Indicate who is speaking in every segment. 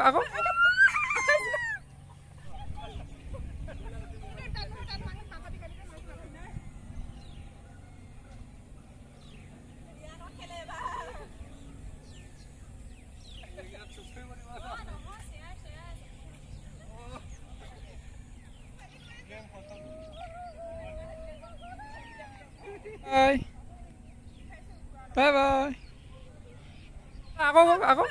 Speaker 1: আকৌ bye bye bye আকৌ আকৌ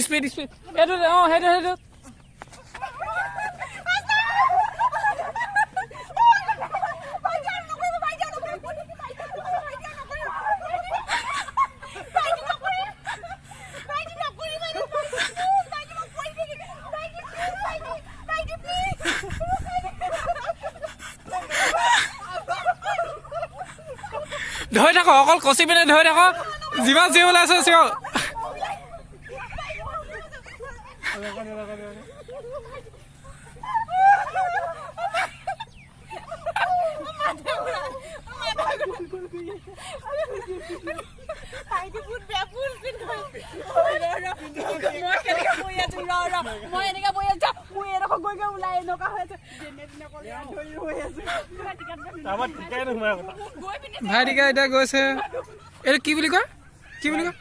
Speaker 1: স্পীড স্পীড এইটো অ সেইটো সেইটো ধৰি থাক অকল কচি পিনে ধৰি থাক যিমান যি ওলাইছে চিঞৰ ভাইটিকা এতিয়া গৈছে এইটো কি বুলি কয় কি বুলি কয়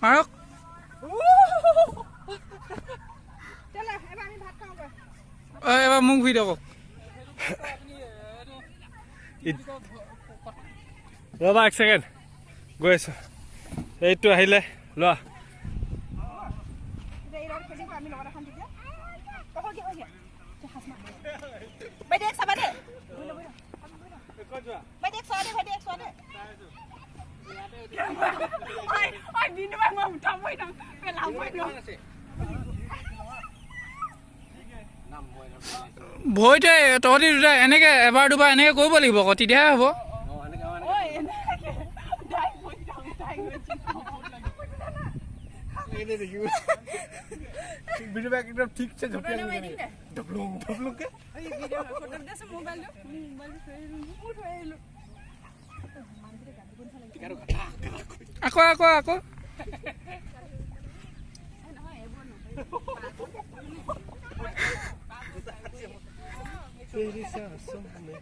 Speaker 1: মাৰক এবাৰ মোক ভিডিঅ' কওক
Speaker 2: ৰ'বা এক ছেকেণ্ড গৈ আছো এইটো আহিলে লোৱা
Speaker 1: ভৰিতে তহঁতি দুটা এনেকে এবাৰ দুবাৰ এনেকে কৰিব লাগিব আকৌ তেতিয়াহে হ'ব। আকৌ আকৌ আকৌ
Speaker 2: तेरी सांसों में।